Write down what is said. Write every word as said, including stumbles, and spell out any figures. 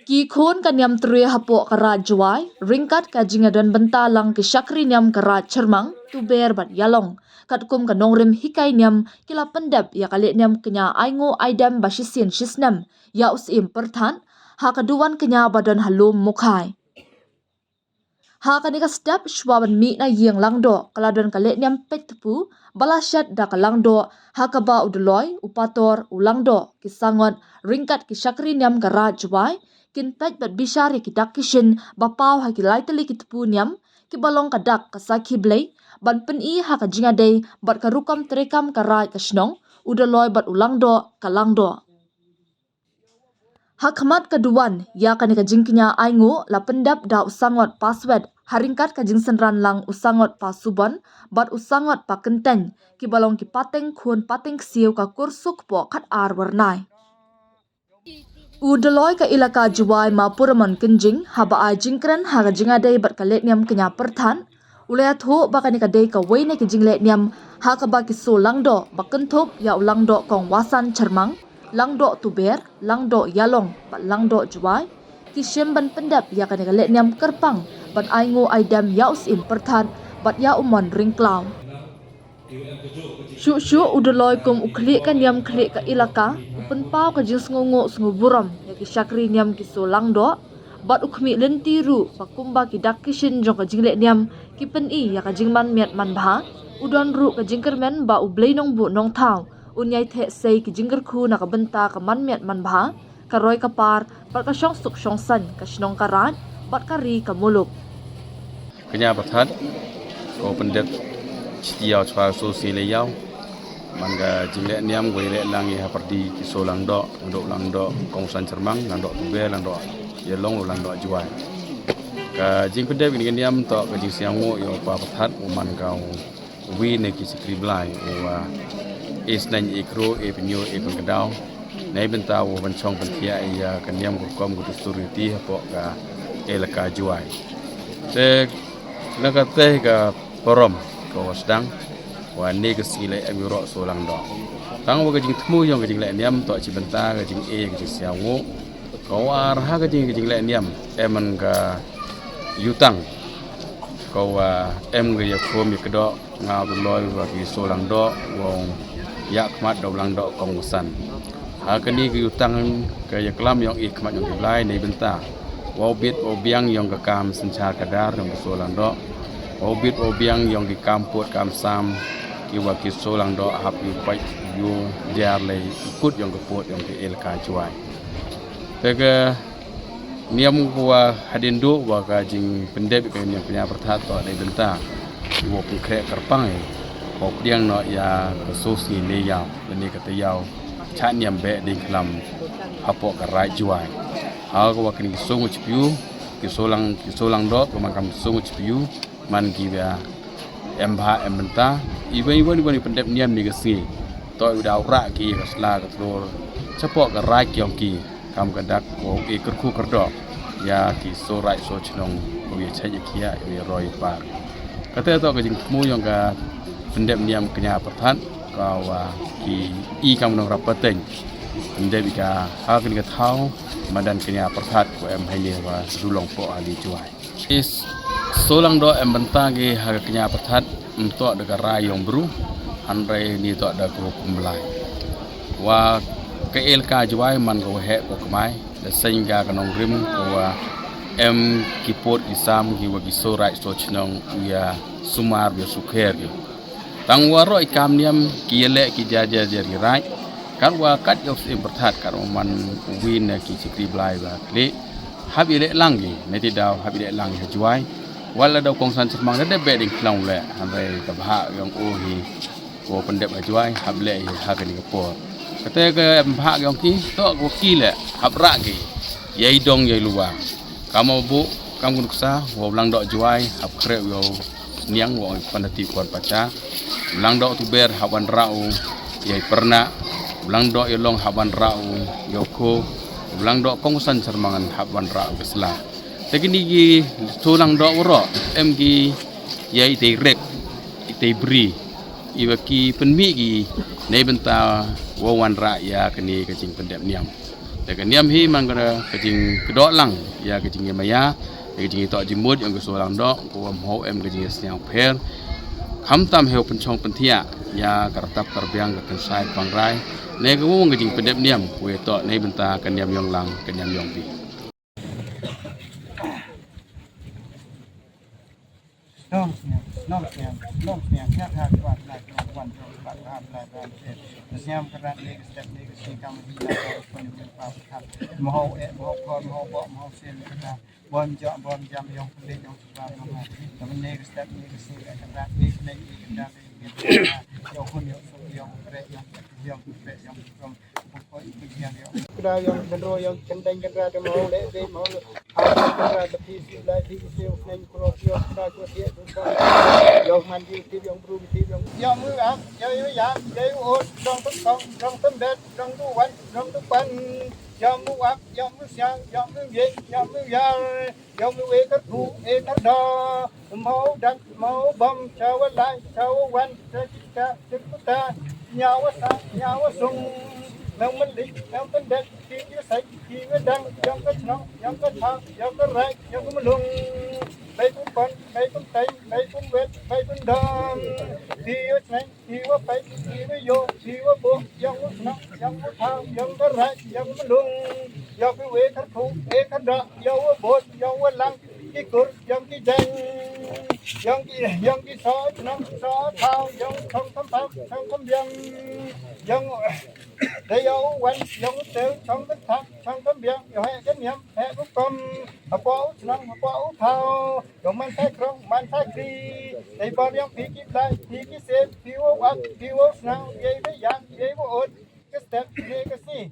Ki khun ka niam Tre hapoh ka Raid Jowai, ryngkat ka jingïadon bynta lang ki shakri niam ka Raid Chyrmang, Tuber bad Ïalong, katkum ka nongrim hikai niam, ki la pyndep ïa ka lehniam kñia ainguh aidem ba shisien shisnem ïa u Syiem Pyrthat ha ka duwan kñia ba don ha Lum Mukhai. Ha kane ka step, shuwa ban mih na ïing Langdoh, ka la don ka lehniam peit tpu ba la shet da ka Langdoh, ha kaba u Doloi, u Pator, u Langdoh, ki sangot, ryngkat ki shakri niam ka Raid Jowai, kin peit bad bishar ïa ki dak ki shin ba paw ha ki lai tylli ki tpu niam, kiba long ka dak ka sakhi blei, ban pyni ha ka jingïadei bad ka rukom treikam ka raid ka shnong, u Doloi bad u Langdoh, ka Langdoh. Ha khmat ka duwan ïa kane ka jingkñia ainguh, la pyndep da u sangot Paswet, ha ryngkat ka jingsynran lang u sangot Pasubon bad u sangot Pakyntein, kiba long ki pateng khun pateng ksiew ka Kur Sukpoh Khatar Wyrnai. U Doloi ka Elaka Jowai, Ma Puramon Kynjing, haba ai jingkren ha ka jingïadei bad ka lehniam kñia Pyrthat, u la ïathuh ba kane ka dei kawei na ki jinglehniam ha kaba ki Soh Langdoh ba kynthup ïa u Langdoh Kong Wasan Chyrmang, Langdoh Tuber, Langdoh Ïalong bad Langdoh Jowai, ki shim ban pyndep ïa kane ka lehniam kyrpang ban ainguh aidem ïa u Syiem Pyrthat bad ïa u Mon Ryngklaw. Shuh shuh u Doloi kum u khlieh ka niam khlieh ka Elaka, u pynpaw ka jingsngewnguh sngewburom ïa ki shakri niam ki Soh Langdoh, bad u khmih lynti ruh ba kumba ki dak ki shin jong ka jinglehniam ki pyni ïa ka jingman miat man bha, u don ruh ka jingkyrmen ba u Blei Nongbuh Nongthaw un ïai theh sei ki jingkyrkhu na ka bynta ka man miat man bha, ka roi ka par bad ka shongsuk shongsaiñ ka shnong ka raid bad ka ri ka muluk. Kñia Pyrthat, ko pyndep shi taïew shuwa, shuh shi lei ïaw. Man ka jinglehniam ko ïaleh lang ïa ha pyrdi ki Soh Langdoh, Langdoh, Langdoh Kong Wasan Chyrmang, Langdoh Tuber, Langdoh Ïalong, Langdoh Jowai. Ka jingpyndep kine ki niam toh ka jingsngewnguh ïa u Pa Pyrthat, u man ka u wi na ki shakri blai, u, ah, e sneng e kro, e pynïoh e pynkdaw. Neibynta u ban shong pynthiah ïa ka niam ka rukom ka dustur riti hapoh ka Elaka Jowai. Te na kata ka parom ka wa sdang, wa ne ka sngi lei em ïaroh Soh Langdoh. Tang wa ka jingthmu jong ka jinglehniam toh shi bynta ka jingïeit ka jingsngewnguh. Ka war ha ka jing, ka jinglehniam em man ka jutang. Ka wa em ka ïakhun ïakdoh, nga u Doloi wa ki Soh Langdoh, wa ïa khmat da u Langdoh Kong Wasan. Ha kane ka jutang ka ïaklam jong i khmat jong ki blai neibynta. Wa u bit wa u biang jong ka kam synshar khadar jong ki Soh Langdoh. Wa u bit wa u biang jong ki kam pud kam sam, ki wa ki Soh Langdoh hap ïu pait ïu jar lei i kut jong ka pud jong ki Elaka Jowai. Te ka niam ko wa hadien duh wa ka jingpyndep ka niam Kñia Pyrthat toh neibynta wa pynkhreh kyrpang, wa pdiang noh ïa ka shuh sngi lei ïaw lane ka taïew shah niam beh dieng khlam hapoh ka Raid Jowai. Ha ka wa kine ki Soh Ngut Shipiew, ki Soh Lang, ki Soh Langdoh, ka man kam Soh Ngut Shipiew, man ki wa em bha em bynta, i wa, i wa, i wa pyndep niam ne ka sngi. Toh i wa da rah ki ka sla ka tlor shapoh ka raid ki jong ki, kam ka dak ko e kyrkhu kyrdoh ïa ki Soh Raid Soh Shnong, ko ïa chait ïa khiah, ko ïa roi ïa par. Kata toh ka jingthmu jong ka pyndep niam Kñia Pyrthat, ka wa ki i kam nongrap pateng pyndep ïa ka ha kane ka thaw madan Kñia Pyrthat ko em haine wa Dulong Poh ha Lei Jowai. Ki Soh Langdoh em bynta ki ha ka Kñia Pyrthat, ym toh da ka rai jong bru, hynrei ni toh da ka hukum Blai. Wa ka Elaka Jowai man ka waheh ka kmai, da seng ka ka nongrim ka wa em ki pud ki sam ki wa ki Soh Raid Soh Shnong u ïa sumar u ïa sukher ki. Tang waroh i kam niam ki ïaleh ki jar jar jar ki raid. Katwa kat ïa u Syiem Pyrthat katwa man uwei na ki shakri Blai ba khlieh, hap ïaleh lang ki, ne ti daw hap ïaleh lang ki ha Jowai. Wat la da u Kongsan Syrmang da dep beh dieng khlam leh, hynrei ka bhah jong u hi ko pyndep ha Jowai, hap leh hi ha kane ka por. Kata ka bhah jong ki, toh ko ki leh, hap rah ki ïa i dong ïa i luwa. Kam u buh, kam ka nuksa, wa u Langdoh Jowai hap khreh u ïa u sniang, wa u pan hati u pan pacha. U Langdoh Tuber hap wanrah u ïa i pyrnah. U Langdoh Ïalong hap wanrah u ïa u kho. U Langdoh Kongsan Syrmang hap wanrah u ïa i sla. Te kine ki Soh Langdoh waroh em ki ïa i tei rek, i tei bri, i wa ki pynmih ki neibynta wa wanrah ïa kane ka jingpyndep niam. Te ka niam hi man ka, ka jingkdoh lang ïa ka jingïamaya, ïa ka jingïatoh jingmut ïa ka shu lang doh, ka wam hau em ka jingïasñiang pher. Khamtam heu pynchong pynthiah ïa ka rtap ka rbiang, ka kynsai ka pangrai. Ne ka wung ka jingpyndep niam, wei toh ne bynta ka niam ïong lang, ka niam ïong bi. Nong sniang, nong sniang, nong sniang, nyak ha kwat na kwat wan jong kwat ha blai wan se. Sniang ka rat ne ka step ne ka sniang kam hi na ka pun ne pa ka. Mo e mo ko mo bo mo se ne ka. Bom jok bom jam yong pun ne yong pa mo ma. Tam ne ka step ne ka sniang ka rat ne ka ne ka jam ne ka. Yong hun yong suk yong pre yong yong pre yong. Kda yong kynro yong kyndeng kynra te mo le te mo le. Ha kynra te phi si lai phi si u kyneng kro phi yong kynra ko ti tu ko. Yong man ti ti yong bru ti yong. Yong mu am yong yu yam yong u dong tum tong dong tum det dong du wan dong du pan. Yong mu am yong mu siang yong mu yeng yong mu yar. Yong mu e kar bu e kar da. Mo dan mo bom chawa lai chawa wan cha ki ka chik ta. Nyawa sa nyawa sung. Nang man lik nang tan det ki ki sai ki wa dang yong ka chnong yong ka tha yong ka rai yong ka mlung. Bai kum pon bai kum tai bai kum wet bai kum dom. Ki yo chnai ki wa pai ki wa yo ki wa bo yong u chnong yong u tha yong ka rai yong ka mlung. Yong ki we kar thu e kar da yong u bo yong u lang. Ki kur yong ki jeng yong ki yong ki so chnong so thao yong thong thom thao thong thom biang yong de yo wan yong teu chong kan thang chong kan biang yo he kan yam he ku kom hapo u chnong hapo u thao yong man thai krong man thai kri. Dei bor yong phi ki blai phi ki se phi wo wak phi wo snang ye de yang ye wo ot. Ka step ne ka si.